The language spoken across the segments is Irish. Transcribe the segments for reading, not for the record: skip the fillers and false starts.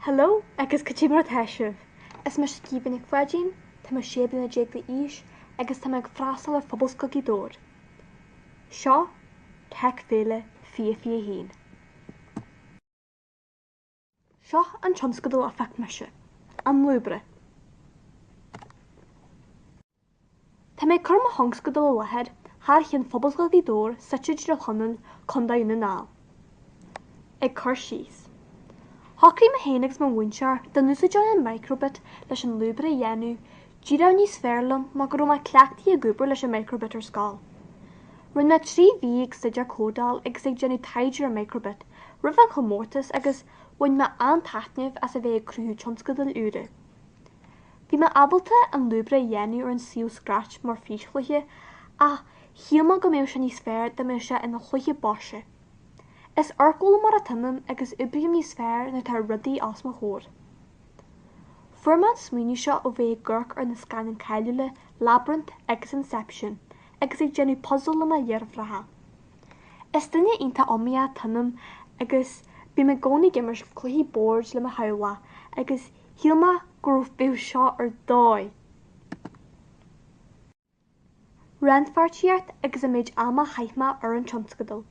Hello agus cad é mar atá sibh? Is mise Caoimhe Nic Pháidín, tá mé 16 bliana d'aois agus tá mé ag freastal ar Phobalscoil Ghaoth Dobhair. Seo Tech Féile 2021. Seo an tionscadal a phioc mise, an lúbaire. Tá mé ag cur mo thionscadal i láthair thar cheann Phobalscoil Ghaoth Dobhair suite i dTír Chonaill, Contae Dhún na nGall. Ag cur síos. Shocraigh mé féin agus mo mhúinteoir dá n-úsáidfinn an micro:bit leis an lúbaire a dhéanamh, d'éireodh níos fearr liom mar go raibh mé cleachtaithe ag obair leis an micro:bit ar scoil. Rinne mé 3 mhí ag staidéar códáil agus ag déanamh taighde ar an micro:bit roimh an chomórtas agus bhain mé an-taitneamh as a bheith ag cruthú tionscadail úra. Bhí mé ábalta an lúbaire a dhéanamh ar an suíomh Scratch mar físchluiche ach shíl mé go mbeadh sé níos fearr dá mbeadh sé ina chluiche boise. Is amharcfhoghlaimeoir atá ionam agus oibrím níos fearr nuair atá rudaí os mo chomhair. Fuair mé an smaoineamh seo ó bheith ag amharc ar na scannáin cáiliúla Labyrinth agus Inception agus ag déanamh puzail le mo dheirfiúracha. Is duine iontach iomaíoch atá ionam agus bím i gcónaí ag imirt cluichí boird le mo theaghlach agus shíl mé go raibh bheadh seo ar dóigh. Rannpháirtíocht agus an méid ama a chaith mé ar an tionscadal.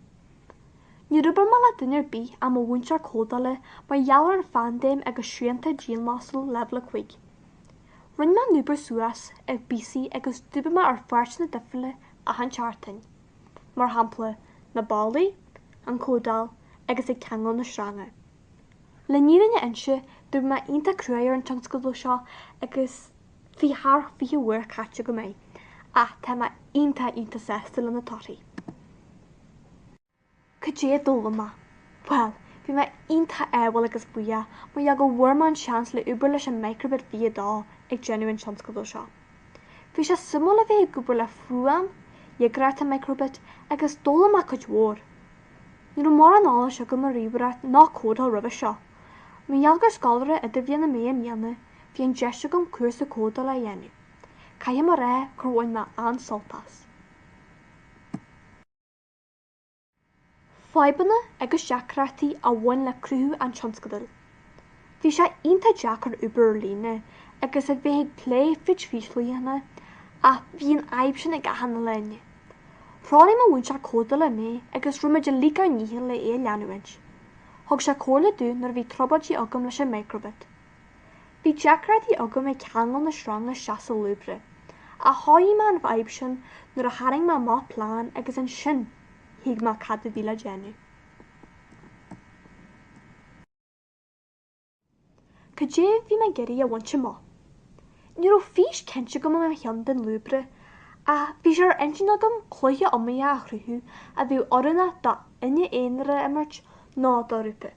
Níor oibir mé le duine ar bith ach mo mhúinteoir códála mar gheall ar an phaindéim agus srianta dianghlasála leibhéal 5. Roinn mé an obair suas i bpíosaí agus d'oibir mé ar pháirteanna difriúla achan tseachtain. mar shampla, na ballaí, an chódáil agus ag ceangal na sreanga. Le an fhírinne a inse, d'oibir mé iontach cruaidh ar an tionscadal seo agus bhí thar 20 uair caite agam air, ach tá mé iontach iontach sásta le na torthaí. Cad é a d'fhoghlaim mé? Bhuel, bhí mé iontach ádhúil agus buíoch mar gheall go bhfuair mé an seans le obair leis an micro:bit V2 ag déanamh an tionscadal seo. Bhí sé suimiúil a bheith ag obair le fuaim dhigireacht an micro:bit agus d'fhoghlaim mé cuid mhór. Ní raibh mórán eolais agam ar ríomhaireacht ná códáil roimhe seo. Mar gheall gur scoláire idirbhliana mé i mbliana, bhí an deis agam cúrsa códála a dhéanamh. Caithfidh mé a rá gur bhain mé an-sult as. Fadhbanna agus deacrachtaí a bhain le cruthú an tionscadail. Bhí sé iontach deacair obair ar líne agus a bheith ag plé fríd físchluicheanna ach bhí an fhadhb sin ag achan uile dhuine. Threoraigh mo mhúinteoir códála mé agus rinne muid uilig ár ndícheall le é a leanúint. Thug sé comhairle domh nuair a bhí trioblóidí agam leis an micro:bit. Bhí deacrachtaí agam ag ceangal na sreanga isteach sa lúbaire, ach sháraigh mé an fhadhb sin nuair a tharraing mé amach plean agus ansin thuig mé cad a bhí le déanamh. Cad é a bhí mé ag iarraidh a bhaint amach? Ní raibh fís cinnte agam i mo cheann don lúbaire, ach bhí sé ar intinn agam cluiche iomaíoch a chruthú a bheadh oiriúnach do dhuine aonair a imirt nó do ghrúpa.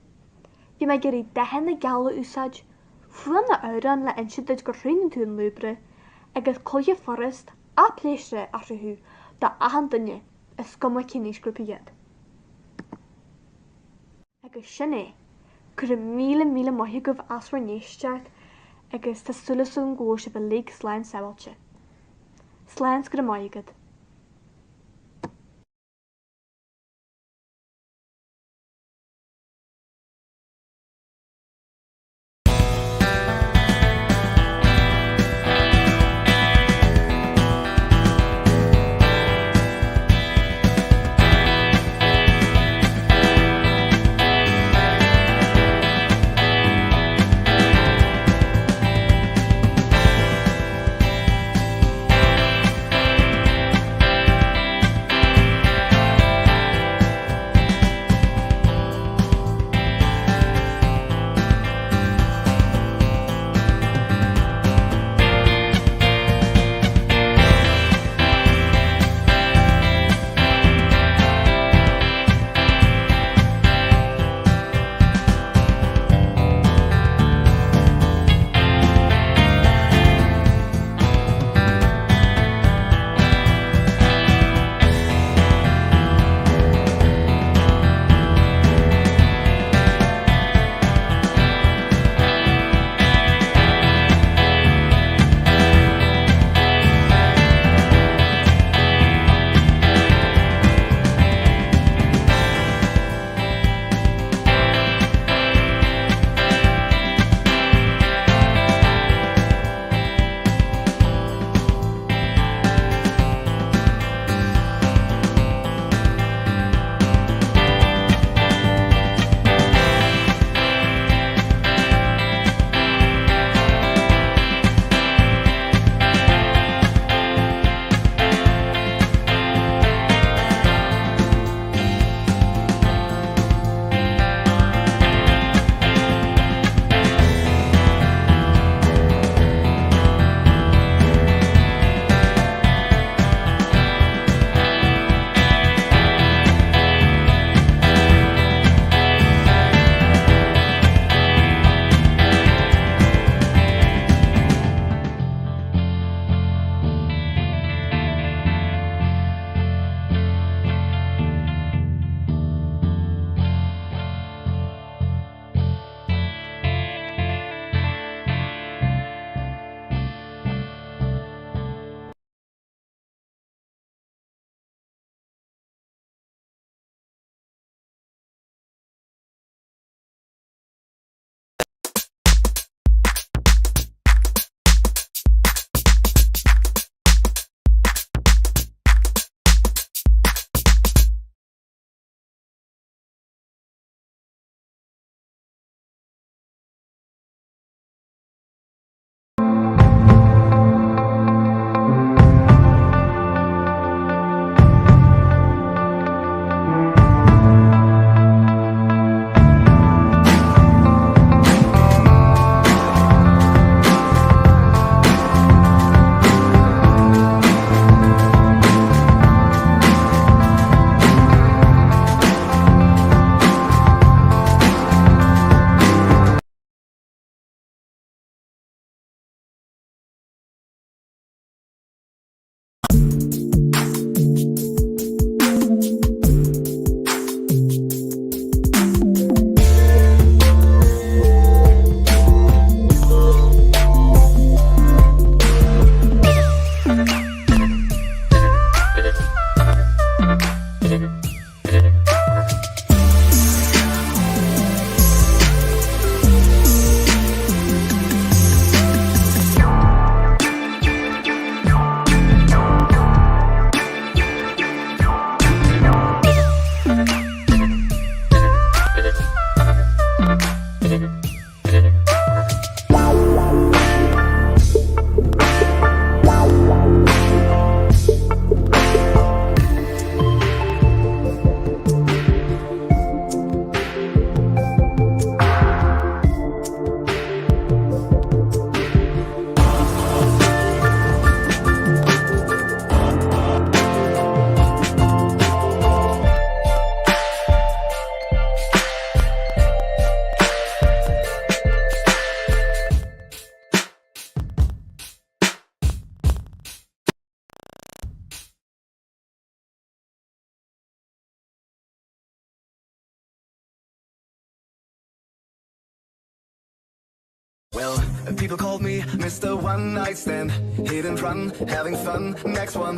Bhí mé ag iarraidh dathanna geala a úsáid, fuaim na n-amhrán le inse duit gur shroich tú an lúbaire, agus cluiche furast ach pléisiúrtha a chruthú do achan duine, is cuma cén aoisghrúpa iad. Agus sin é! Go raibh míle míle maith agaibh as bhur n-éisteacht agus tá súil agam go bhfuil sibh uilig slán sábháilte. Slán 's go raibh maith agat. Well, people called me Mr. One Night Stand, hit and run, having fun, next one.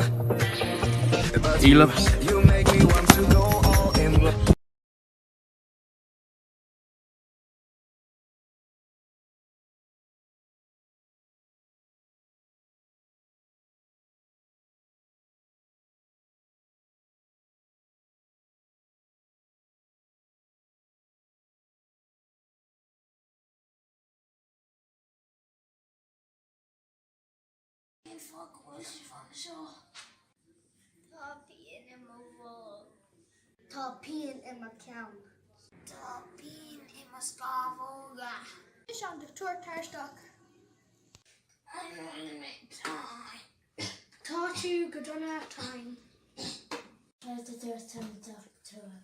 But you, you make me want to go all in. Cén fáth go bhfuil sibh anseo? Tá pian i mo bholg. Tá pian i mo cheann. Tá pian i mo scamhóga. Mise an dochtúir, tar isteach. Tá tú go dona tinn. Céard a dúirt an dochtúir?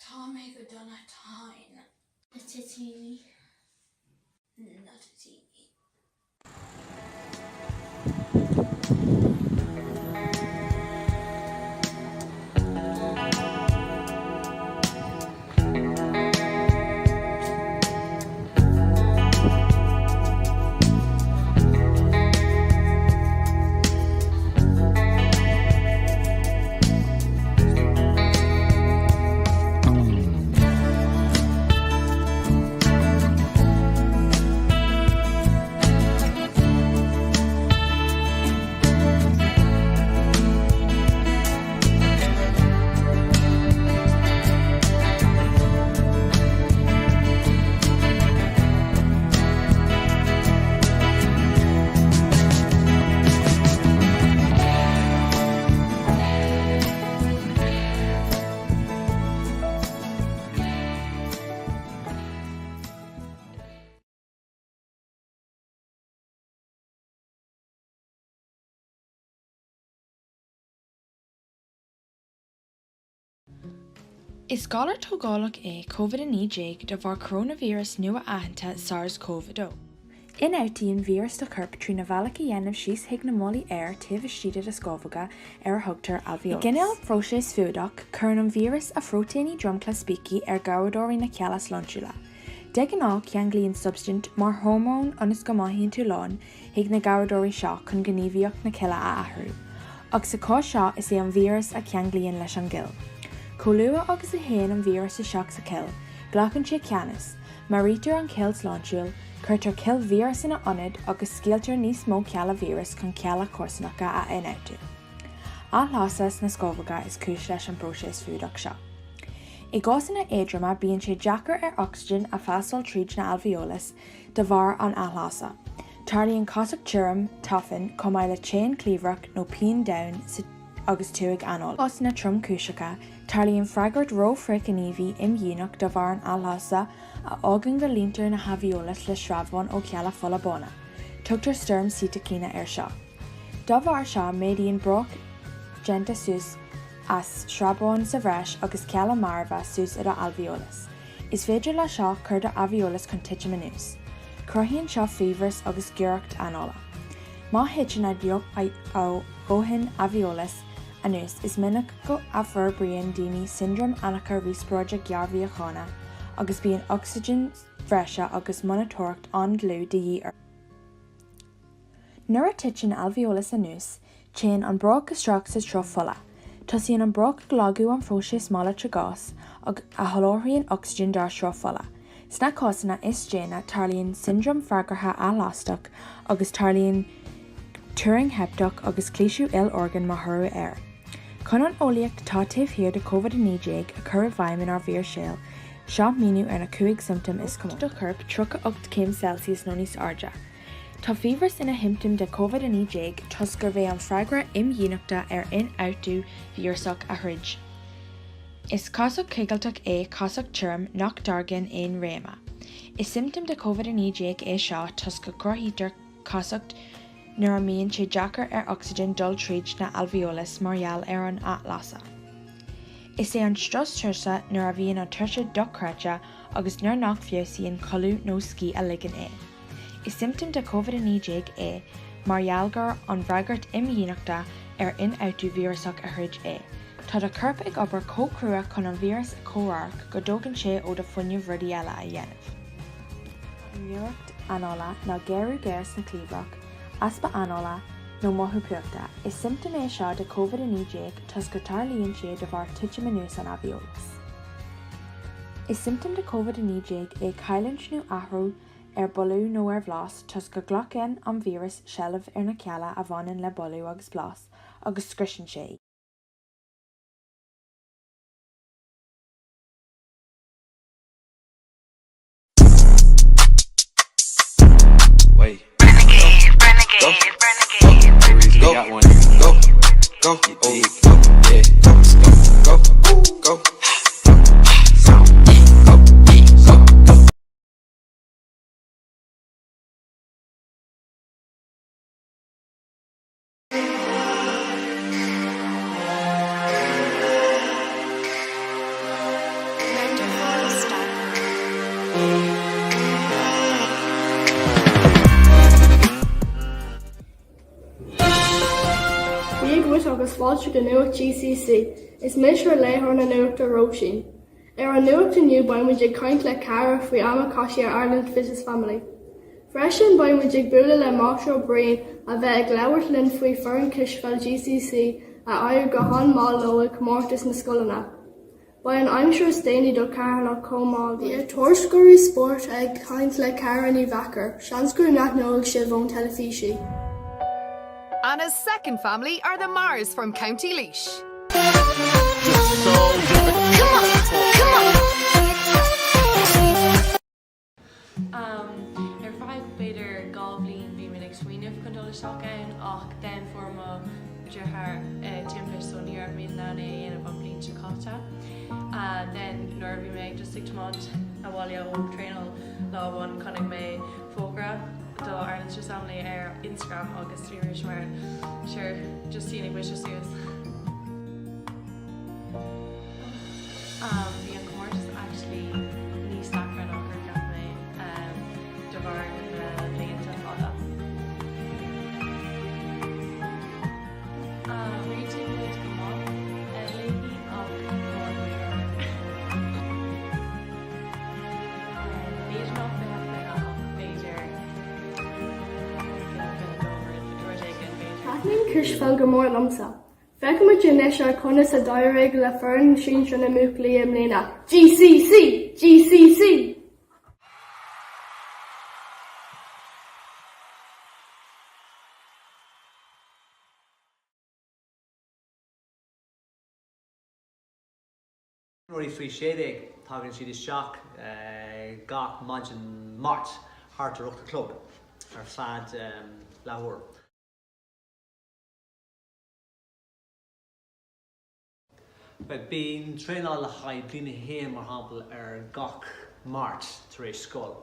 Tá mé go dona tinn. Na toitíní. Na toitíní. Is galar tógálach é Covid-19 de bharr coróinvíreas nua-aitheanta SARS-CoV-2. Ionfhabhtaíonn víreas do chorp trína bhealach a dhéanamh síos chuig na málaí aeir taobh istigh de do scamhóga ar a thugtar alveolus. I gcineál phróiseas fuadach, cuireann an víreas a phróitéiní dromchla spící ar ghabhadóirí na cealla sláintiúla. De ghnáth, ceanglaíonn substaint, mar hormón ionas go mothaíonn tú lán, chuig na gabhadóirí seo chun gníomhaíocht na cille a athrú. Ach sa chás seo, is é an víreas a cheanglaíonn leis an gcill. Chomh luath agus a théann an víreas isteach sa chill, glacann sé ceannas, maraítear an chill shláintiúil, cuirtear cill víreas ina ionad agus scaoiltear níos mó cealla víris chun cealla comharsanacha a ionfhabhtú. Athlasadh sna scamhóga is cúis leis an bpróiseas fuadach seo. I gcásanna éadroma, bíonn sé deacair ar ocsaigin a phasáil tríd na alveolus de bharr an athlasadh. Tarlaíonn casacht tirim, tafann, chomh maith le taom cliabhrach nó pian domhain sa agus tú ag análú. I gcásanna tromchúiseacha, tarlaíonn freagairt ró-fhrithghníomhaí imdhíonach de bharr an athlasadh a fhágann go líontar na hailbheolais le sreabháin ó chealla fola bána. Tugtar stoirm cíticíne air seo. Dá bharr seo, méadaíonn broc déanta suas as sreabháin sa bhreis agus cealla marbha suas i do ailbheolais. Is féidir le seo cur do ailbheolais chun titim anuas. Cruthaíonn seo fiabhras agus giorracht anála. Má thiteann a dhóthain ailbheolais anuas, is minic go a bhforbraíonn daoine siondróm anacair riospráide géarmhíochaine agus bíonn ocsaigin bhreise agus monatóireacht an-dlúth de dhíth orthu. Nuair a titeann ailbheolais anuas, téann an broc isteach sa tsruth fola. Tosaíonn an broc ag lagú an phróiseas malairte gás, a sholáthraíonn ocsaigin dár sruth fola. Sna cásanna is déine, tarlaíonn siondróm freagartha athlastach agus tarlaíonn turraing sheipteach agus cliseadh il-orgán mar thoradh air. Chun an eolaíocht atá taobh thiar de Covid-19 a chur i bhfeidhm inár bhfíorshaol, seo míniú ar na 5 siomptóm is comónta. Do chorp 38 céim Celsius nó níos airde. Tá fiabhras ina shiomptóm de Covid-19 toisc gurb é an freagra imdhíonachta ar ionfhabhtú víreasach a throid. Is casacht choigilteach é casacht tirim nach dtairgeann aon réama. Is siomptóm de Covid-19 é seo toisc go gcruthaítear casacht nuair a mbíonn sé deacair ar ocsaigin dul tríd na alveolus mar gheall ar an athlasadh. Is é an strus tuirse nuair a bhíonn an tuirse dochreidte agus nuair nach bhfeabhsaíonn codladh nó scíth a ligean é. Is siomptóm de Covid-19 é mar gheall gur an bhfreagairt imdhíonachta ar ionfhabhtú víreasach a throid é. Tá do chorp ag obair chomh crua chun an víreas a chomhrac go dtógann sé ó do fuinneamh rudaí eile a dhéanamh. ngiorracht anála ná géarú géar sna cliabhrach, easpa anála, nó mothú plúchta. Is siomptóm é seo de Covid-19 toisc go dtarlaíonn sé de bharr titim anuas an aibheolas. Is siomptóm de Covid-19 é cailliúint nó athrú ar boladh nó ar bhlas toisc go nglacann an víreas seilbh ar na cealla a bhaineann le boladh agus blas agus scriosann sé iad. Dia dhuit agus fáilte go Nuacht GCC. Is mise léitheoir na nuachta Róisín. Ar an nuacht inniu beidh muid ag caint le cara faoi am a chaith sí ar Ireland's Fittest Family. Freisin beidh muid ag bualadh le Máistir Ó Briain a bheidh ag labhairt linn faoi foireann cispheil GCC a éirigh go han-maith leo i comórtas na scoileanna. Beidh an aimsir is déanaí do Cheatharlach chomh maith againn. Beidh tuairisceoirí spóirt ag caint le Cara Ní Mheachair, seans go n-aithneoidh sibh ón teilifís í. Anna's second family are the Mars from County Laois. Ar feadh b'fhéidir 2 bhliain bhí mé ag smaoineamh chun dul isteach ann ach then fuair mo dheartháir timpiste so ní raibh mé in ann é a dhéanamh an bhliain seo caite. Then nuair a bhí mé just ag tiomáint abhaile ó traenáil lá amháin chonaic mé fógra do Ireland's Fittest Family ar Instagram agus bhí mise mar sure just shínigh mise suas. Bhí an comórtas actually níos deacra ná gur cheap mé de bharr na laethanta fada. Réitigh muid go maith léi ach bhuaigh muid orainn. B'fhéidir nach 20 20 ach b'fhéidir 20 22 rud éigin b'fhéidir. Taitníonn cispheil go mór liomsa. Féachfaimid anois ar conas a d'éirigh le foireann sinsir na mbuachaillí i mbliana. GCC! GCC! Imreoirí faoi 16, tagann siad isteach gach maidin Máirt thart ar 8 a chlog ar feadh leathuair. Bíonn traenáil le haghaidh bliain a haon mar shampla ar gach Máirt tar éis scoil,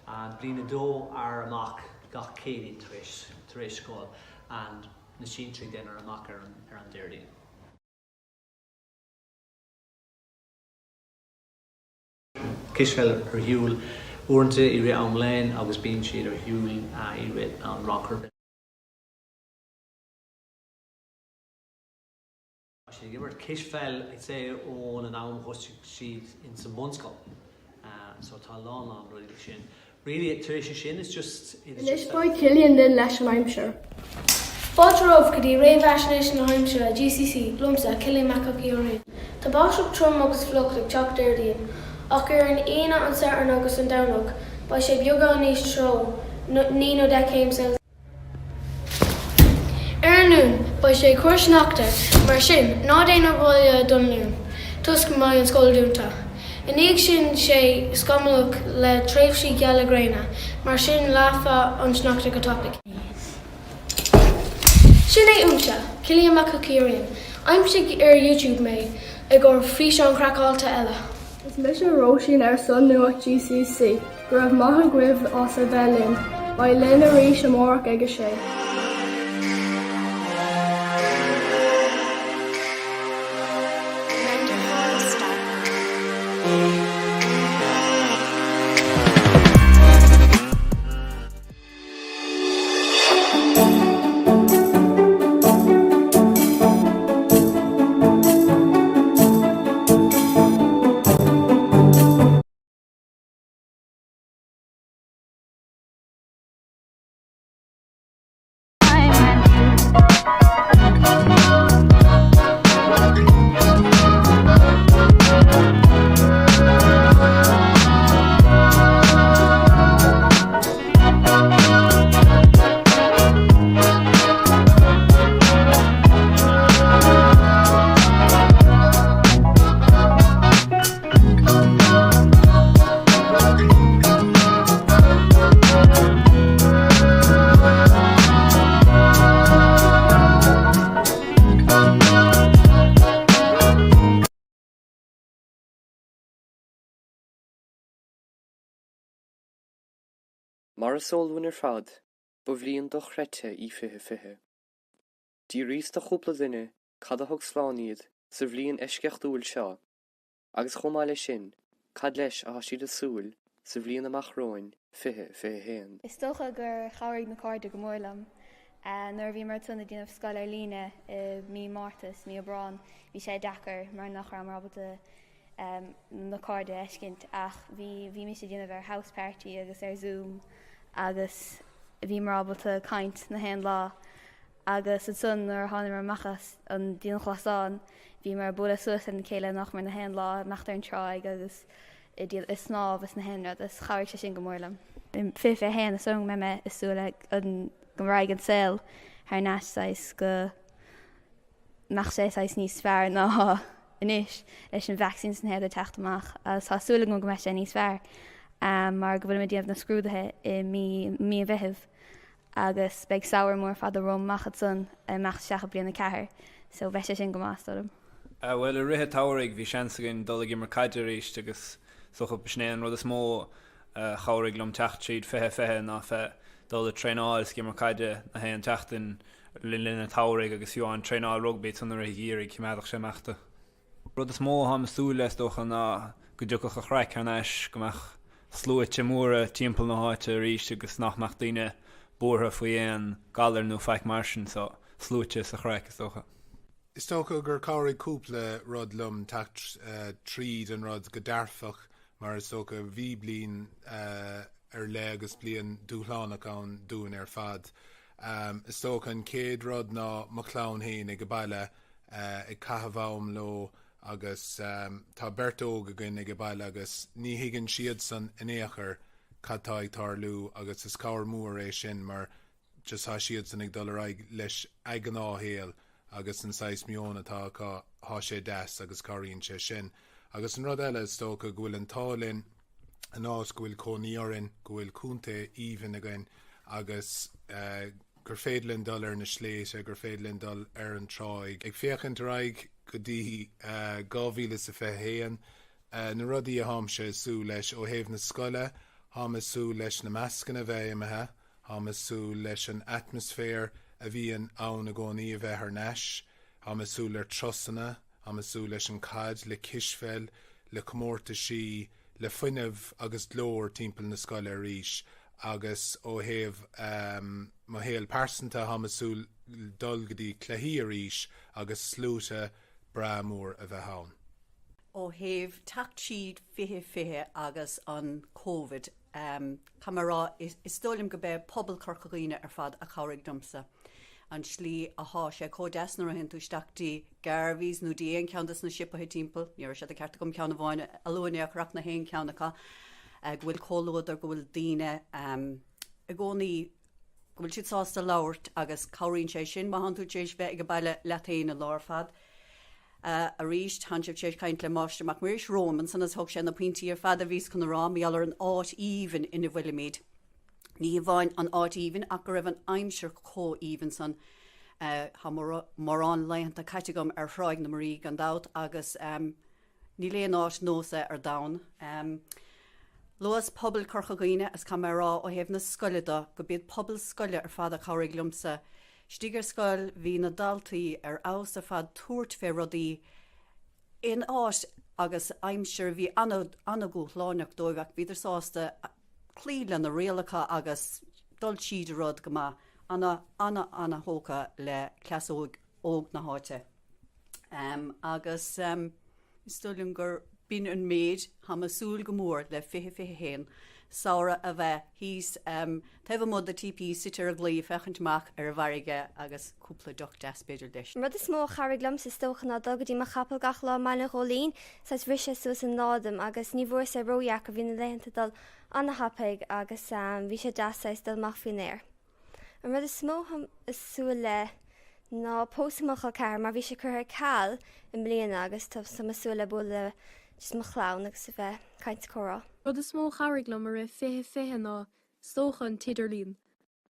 and bliain a dó ar amach gach Céadaoin tar éis tar éis scoil and na sinsearaigh then ar amach ar an ar an Déardaoin. Cispheil ar shiúl uaireanta i rith am léinn agus bíonn siad ar shiúl i rith an rang. Tá siad ag imirt cispheil I'd say ón an am thosaigh siad in sa mbunscoil so tá a lán lán rudaí like sin. Really tar éis sin it's just it's Anois beidh Cillian linn leis an aimsir. Fáilte romhaibh go dtí réamhaisnéis na haimsire GCC, liomsa, Cillian Mac Ciarain. Tá báisteach trom agus fliuch ag teacht Déardaoin, ach ar an Aoine, an Satharn agus an Domhnach beidh sé beagán níos teo, 9 nó 10 céim Celsius. Ar an Luan, beidh sé ag cur sneachta, mar sin ná déan obair bhaile don Luan, toisc go mbeidh an scoil dúnta. I ndiaidh sin sé scamallach le tréimhsí geala gréine, mar sin leáfaidh an sneachta go tapaidh. Sin é uaimse, Cillian Mac Ciarain. Aimsigh ar YouTube mé i gcomhair físeán craiceáilte eile. Is mise Róisín ar son Nuacht GCC. Go raibh maith agaibh as a bheith linn. Beidh linn arís amárach ag 6. Render file stop. Mar is eol dúinn ar fad, ba bhliain dochreidte í 2020. D'fhiafraíos de chúpla duine cad a thug slán iad sa bhliain eisceachtúil seo agus chomh maith leis sin, cad leis atá siad ag súil sa bhliain amach romhainn, 2021. Is dócha gur chabhraigh na cairde go mór liom. Nuair a bhíomar ansan ag déanamh scoil ar líne i mí Márta is mí Aibreán, bhí sé deacair mar nach rabhamar ábalta na cairde a fheiscint ach bhí bhí mise ag déanamh ar House Party agus ar Zoom agus bhíomar ábalta caint na haon lá agus ansan nuair a thánamar amach as an dianghlasáil bhíomar ag bualadh suas lena chéile nach mór na haon lá ag imeacht ar an tráigh agus ag díol ag snámh is na haon rud agus chabhraigh sé sin go mór liom. In 2021 is dóigh go mbeidh mé ag súil le an go raghaidh an saol thar n-ais saghas go mbeadh sé saghas níos fearr ná anois leis an vaccine is na haon rud ag teacht amach agus tá súil agam go mbeidh sé níos fearr mar go bhfuilim ag déanamh na scrúduithe i mí mí an Mheithimh agus beidh samhradh mór fada romham amach ansan ag imeacht isteach i bliain 4 so beidh sé sin go maith is dóigh liom. Bhuel i rith an tsamhraidh bhí seans againn dul ag imirt caide arís agus is dócha b'shin é an rud is mó a chabhraigh liom teacht tríd 2020 ná bheith dul ag traenáil is ag imirt caide na haon tseachtain le linn an tsamhraidh agus fiú amháin traenáil rugbaí ansan i rith an gheimhridh, choimeádfadh sé ag imeacht thú. Rud is mó atáim ag súil le is dócha ná go dtiocfadh an chraic thar n-ais, go mbeadh sluaite móra timpeall na háite arís agus nach mbeadh daoine buartha faoi aon galar nó faic mar sin, so sluaite is an chraic is dócha. Is dócha gur chabhraigh cúpla rud liom teacht tríd an rud go dearfach mar is dócha bhí bliain ar leith agus bliain dúshlánach ann dúinn ar fad. Is dócha an chéad rud ná mo chlann féin ag baile, ag caitheamh am leo agus tá beirt óg againn ag baile agus ní thuigeann siadsan in aon chor cad tá ag tarlú agus is cabhair mhór é sin mar just tá siadsan ag dul ar aghaidh leis a ngnáthshaol agus an saghas meon atá acu thá sé deas agus cabhraíonn sé sin. Agus an rud eile is dócha go bhfuil an t-ádh linn an áit go bhfuil cónaí orainn, go bhfuil contae aoibhinn againn agus gur féidir linn dul ar na sléibhte, gur féidir linn dul ar an tráigh. Ag féachaint ar aghaidh go dtí 2021, na rudaí atháimse ag súil leis ó thaobh na scoile, tháim ag súil leis na mascanna a bheith imithe, tháim ag súil leis an atmaisféar a bhíonn ann i gcónaí a bheith thar n-ais, tháim ag súil le turasanna, Táim ag súil leis an caid, le cispheil, le comórtaisí, le fuinneamh agus glór timpeall na scoile arís agus ó thaobh mo shaol pearsanta táim ag súil dul go dtí cluichí arís agus sluaite breá mór a bheith ann. Ó thaobh teacht tríd 2020 agus an Covid, caithfidh mé a rá, is dóigh liom go b'é pobal Chorca Dhuibhne ar fad a chabhraigh liomsa. An tslí athá sé chomh deas nuair a théann tú isteach dtí Garveys nó dtí aon cheann des na siopaithe timpeall, ní raibh sé de cheart agam ceann amháin a lua in aon chor ach na haon cheann acu, go bhfuil comhluadar, go bhfuil daoine i gcónaí, go bhfuil siad sásta labhairt agus cabhraíonn sé sin má thánn tú tar éis bheith ag baile leat féin an lá ar fad. Arís, tánn sibh tar éis caint le Máistir Mac Muiris romham ansan agus thug sé na pointí ar fad a bhíos chun a rá, mar gheall ar an áit aoibhinn ina bhfuilimid. Ní hamháin an áit aoibhinn ach go raibh an aimsir chomh aoibhinn san. Tá mórán laethanta caite agam ar Thráigh na Muirí gan dabht agus níl aon áit nós é ar domhan. Luas pobal Chorca Dhuibhne is caithfidh mé a rá ó thaobh na scoile do go b'iad pobal scoile ar fad a chabhraigh liomsa. Istigh ar scoil bhí na daltaí ar fheabhas ar fad tabhairt fé rudaí in áit agus aimsir a bhí ana-dhúshlánach dóibh ach bhíodar sásta cloí le na rialacha agus dul tríd an rud go maith. Ana, ana, ana thógtha le cleas óg, óg na háite. Agus is dóigh liom gur b'in an méid, táim ag súil go mór le 2021, samhradh a bheith thíos taobh amuigh de TP suite ar an gclaí ag féachaint amach ar an bhfarraige agus cúpla deoch deas b'fhéidir leis. An rud is mó a chabhraigh liomsa is dócha ná dul go dtí mo chapall gach lá i mBaile an Ghóilín. Saghas rith sé suas an lá dom agus ní bhfuair sé ródheacair, bhí na laethanta ag dul an-thapaidh agus bhí sé deas saghas dul amach faoin aer. An rud is mó atáim ag súil le ná pósadh mo chol ceathar mar bhí sé curtha ar ceal i mbliana agus tá mé ag súil le bualadh le just mo chlann agus a bheith caint is comhrá. Rud is mó a chabhraigh liom i rith 2020 ná, is dócha, an t-idirlíon.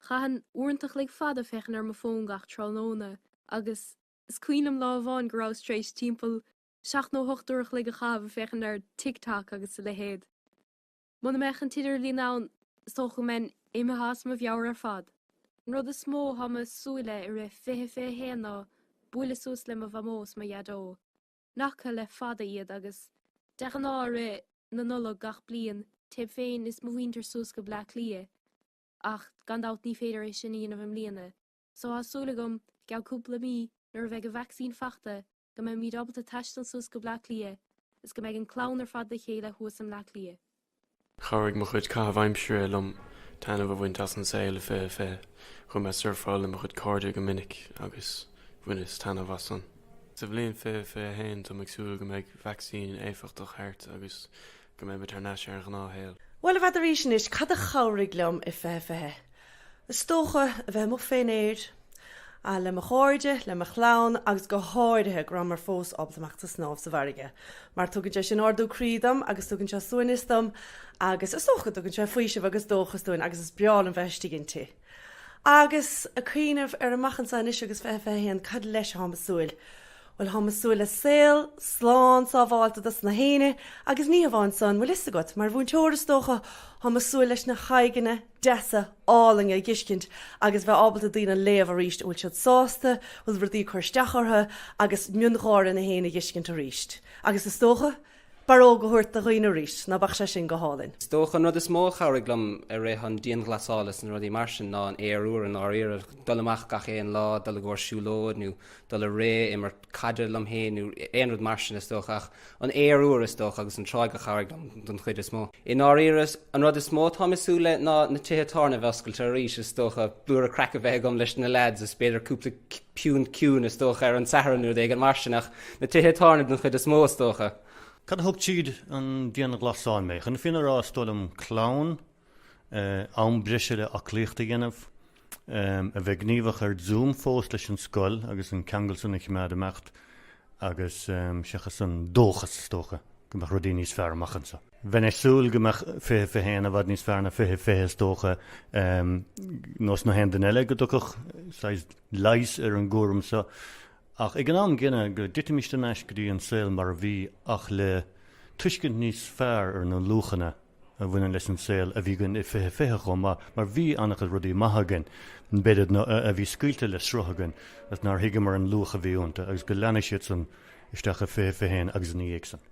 Chaithinn uaireanta a chloig fada féachaint ar mo fón gach tráthnóna agus is cuimhin liom lá amháin go rabhas tar éis timpeall 7 nó 8 uair a chloig a chaitheamh ag féachaint ar TikTok agus a leithéid. Muna mbeadh an t-idirlíon ann, is dócha go mbeinn Imithe as mo mheabhair ar fad. An rud is mó atá mé ag súil le i rith 2021 ná bualadh suas le mo mhamó is mo dhaideo. Nach fhaca le fada iad agus de ghnáth i rith na Nollag gach bliain téim féin is mo mhuintir suas go Bleá Cliath ach gan dabht ní féidir é sin a dhéanamh i mbliana. So tá súil agam i gceann cúpla mí nuair a bheidh an vacsaín fachta go mbeimid ábalta taisteal suas go Bleá Cliath is go mbeidh an clann ar fad le chéile thuas i mBleá Cliath. Chabhraigh mo chuid caitheamh aimsire liom taitneamh a bhaint as an saol i 2020. Chuaigh mé surfáil le mo chuid cairde go minic agus bhaineas taitneamh as san. Sa bhliain 2021 táim ag súil go mbeidh vacsaín éifeachtach thart agus go mbeimid thar n-ais ar an ghnáthshaol. Bhuel, n'fheadar arís anois, cad a chabhraigh liom i 2020? Is dócha, a bheith amuigh fén aer, le mo chairde, le mo chlann agus go háirithe go rabhamar fós ábalta imeacht ag snámh sa bhfarraige. Mar tugann sé sin ardú croí dom agus tugann sé suaimhneas dom agus is dócha go dtugann sé faoiseamh agus dóchas dúinn agus is breá liom bheith istigh inti. Agus ag cuimhneamh ar amach anseo anois agus 2021, cad leis atáim ag súil? Bhuel, táim ag súil le saol slán sábháilte dos na héinne agus ní hamháin san, bhfuil fhios agat, mar mhúinteoir is dócha, táim ag súil leis na haghaidheanna deasa álainne a dh'fheiscint agus bheith ábalta daoine a léamh arís, an bhfuil siad sásta, bhfuil rudaí ag cur isteach orthu agus miongháire na héinne a dh'fheiscint arís. Agus is dócha, barróg a thabhairt do dhaoine arís, ná beadh sé sin go hálainn? Is dócha an rud is mó a chabhraigh liom i rith an dianghlasála is na rudaí mar sin ná an aer úr i ndáiríre, dul amach gach aon lá, dul i gcomhair siúlóid nó dul ag rith, imirt caide liom féin nó aon rud mar sin is dócha ach an aer úr is dócha agus an tráigh a chabhraigh liom don chuid is mó. I ndáiríre an rud is mó atáim ag súil le ná na tithe tábhairne a bheith oscailte arís is dócha, blúire craic a bheith agam leis na leaids is b'fhéidir cúpla piúnt ciúin is dócha ar an Satharn nó rud éigin mar sin ach na tithe tábhairne den chuid is mó is dócha. Cad a thug tríd an dianghlasáil mé? Chun na fírinne a rá is dóigh liom clann, am breise le aclaíocht a dhéanamh, a bheith gníomhach ar Zoom fós leis an scoil agus an ceangal san a choimeád ag imeacht agus seachas an dóchas is dócha go mbeadh rudaí níos fearr amach anseo. Bheinn ag súil go mbeadh 2021 i bhfad níos fearr ná 2020 is dócha, nós na haon duine eile go dtiocfadh saghas leigheas ar an gcúram seo ach ag an am gcéanna go dtitfimist thar n-ais go dtí an saol mar a bhí ach le tuiscint níos fearr ar na luachanna a bhaineann leis an saol a bhí againn i 2020 chomh maith mar bhí an-chuid rudaí maithe againn, b'fhéidir, a bhí scaoilte le sruth againn agus nár thuigeamar an luach a bhí iontu agus go leanfaidh siad san isteach i 2021 agus ina dhiaidh san.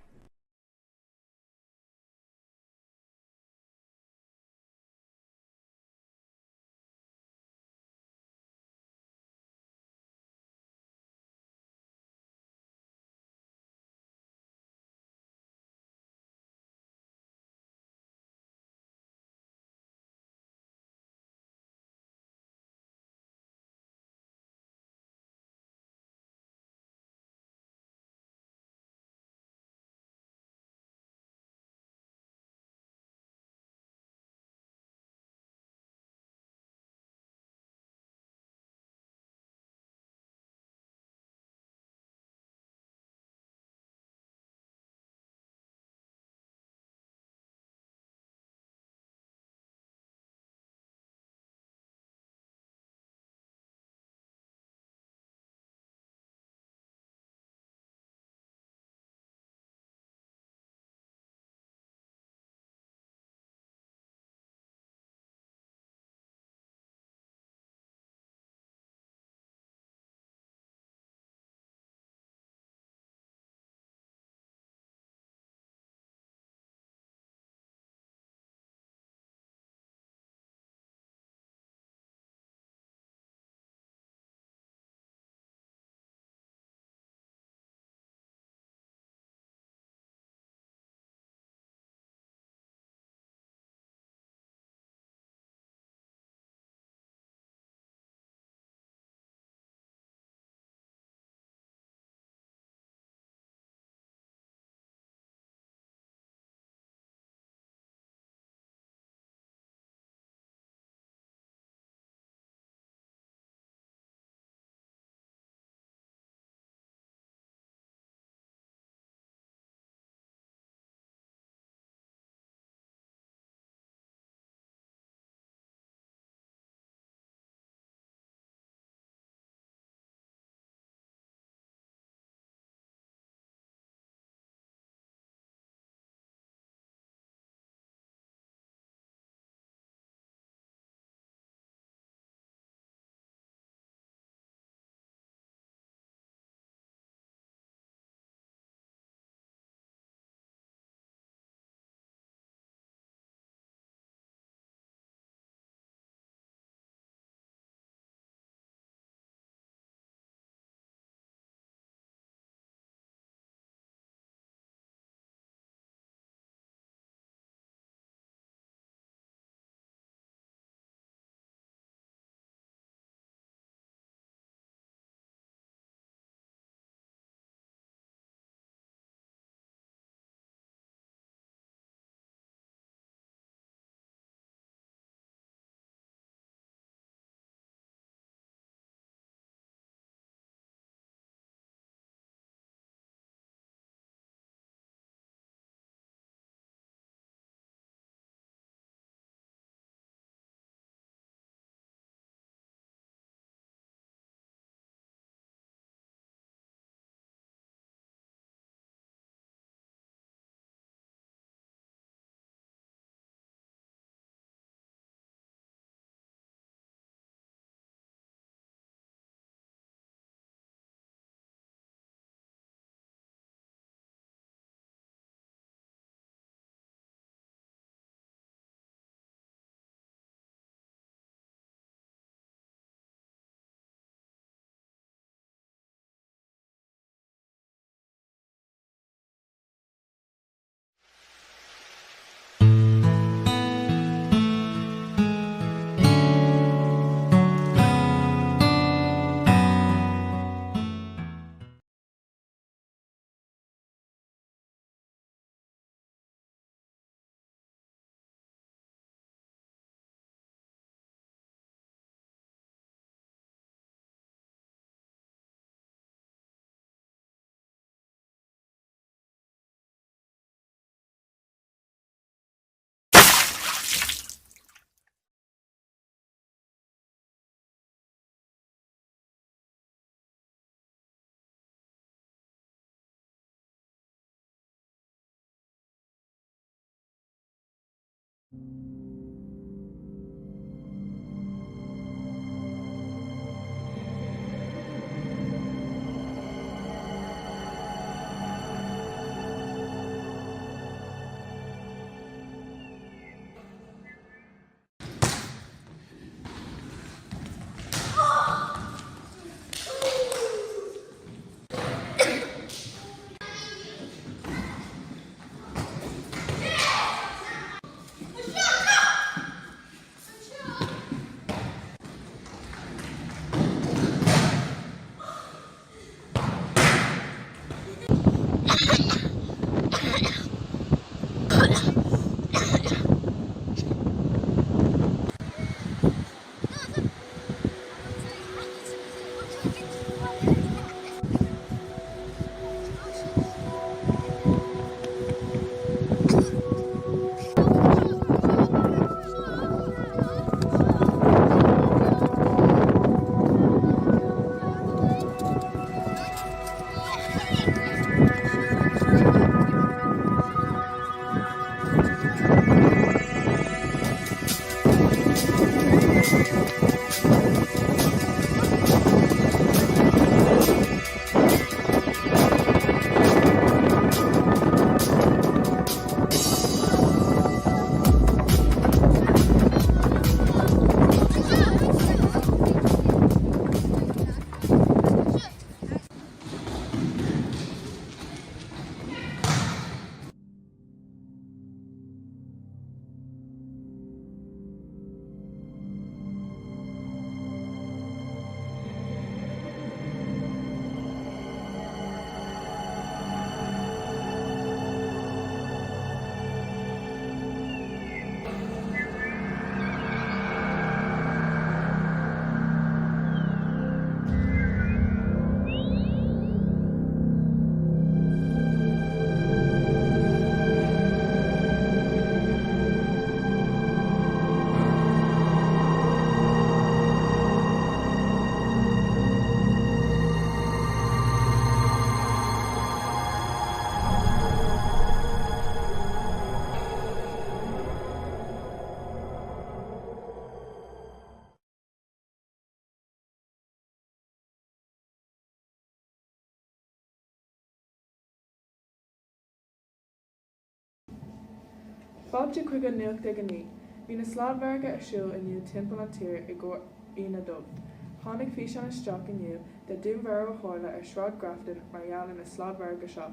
Fáilte chuig an nuacht ag a 9. Bhí na sladmhargadh ar siúl inniu timpeall an tír i gcomhair Aoine Dubh. Tháinig físeán isteach inniu de dúnmharú a tharla ar Sráid Grafton mar gheall ar na sladmhargadh seo.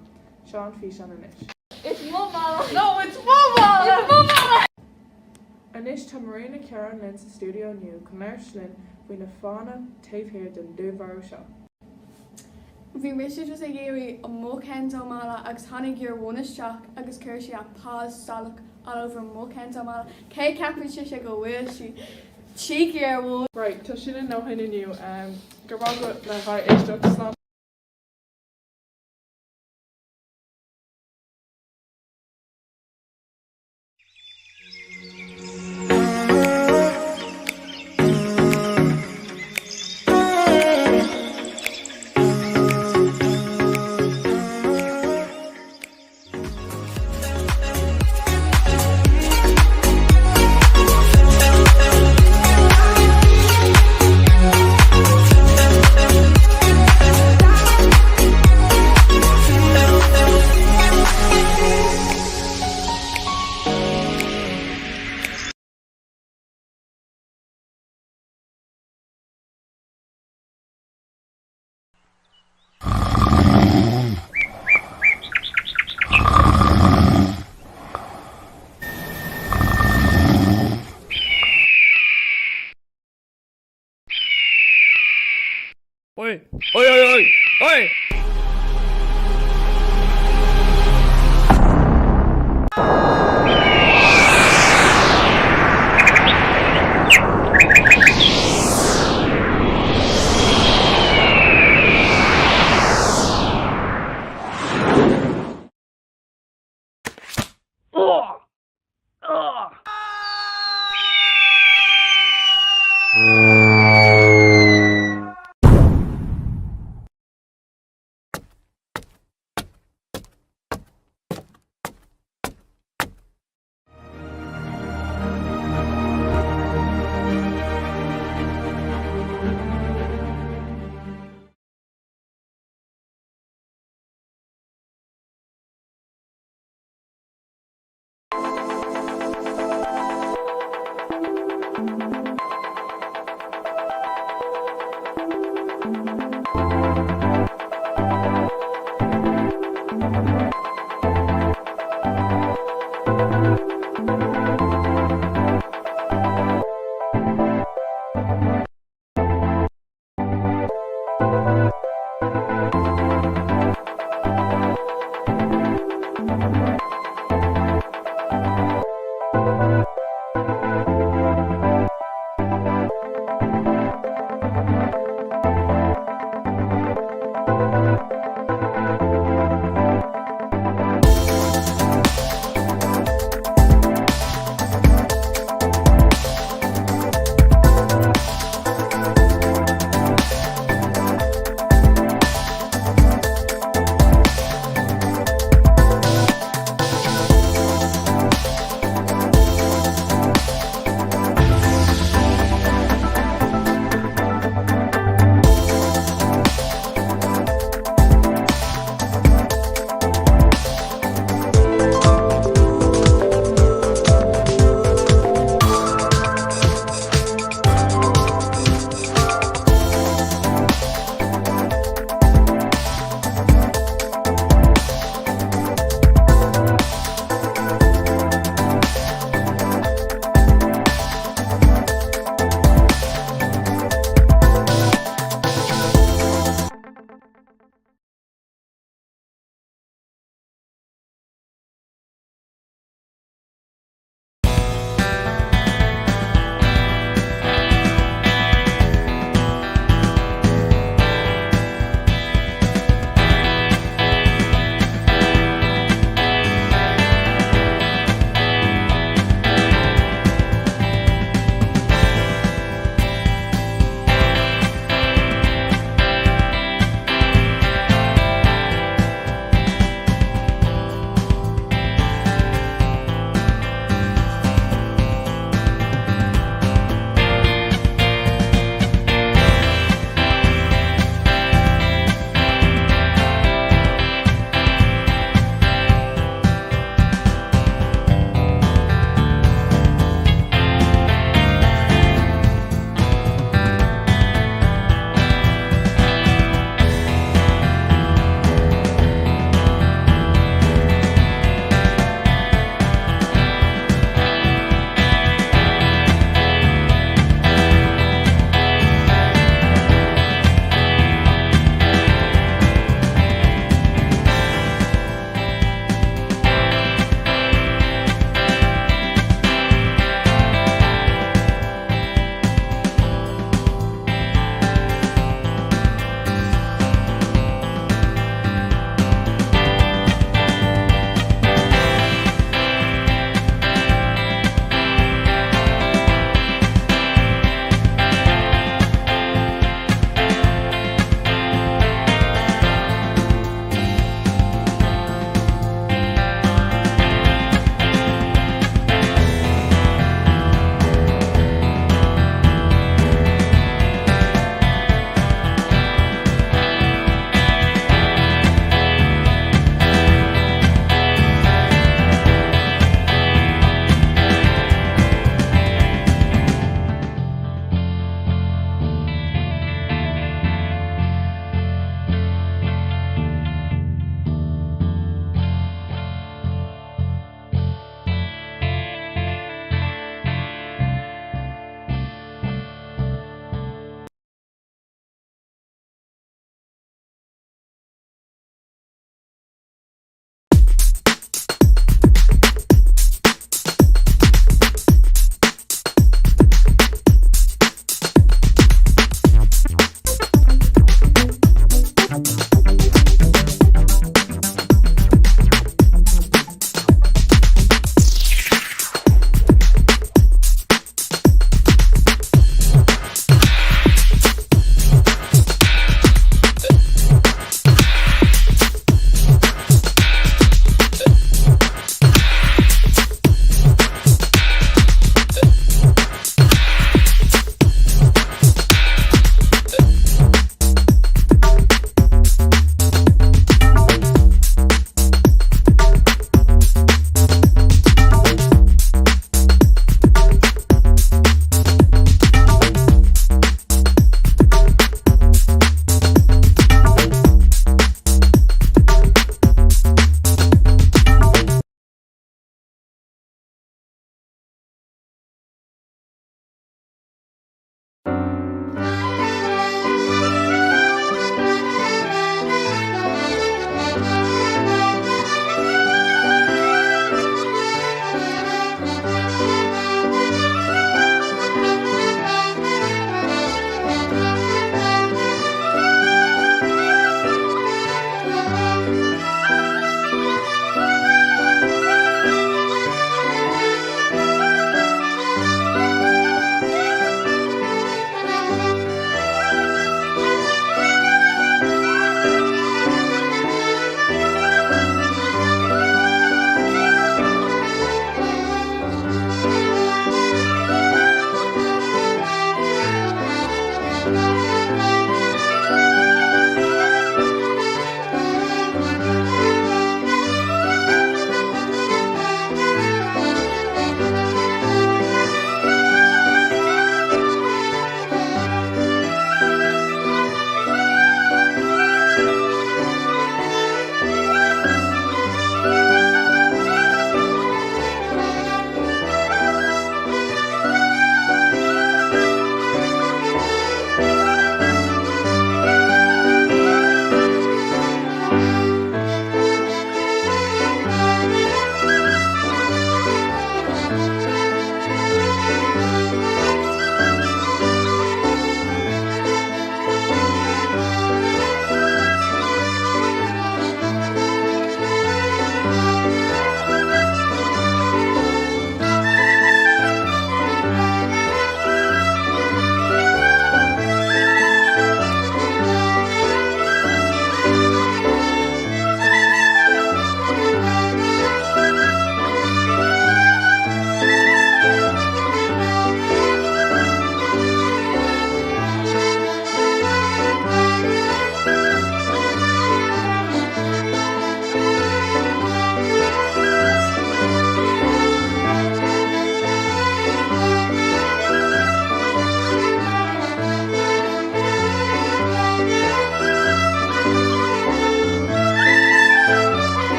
Seo an físeán anois. It's mo mhála. No, it's mo mhála! It's mo mhála! Anois tá Maria Nic Cearáin linn sa stiúideo inniu chun labhairt linn faoi na fáthanna taobh thiar den dúnmharú seo. Bhí mise just ag iarraidh mo cheann de mhála agus tháinig Year One isteach agus chuir sí a paws salach all over mo cheann de mhála. Cé ceapann sise go bhfuil sí? Cheeky Year One. Right, tá sin a ndóthain inniu. Go raibh maith agat le bheith ag éisteacht. Slán.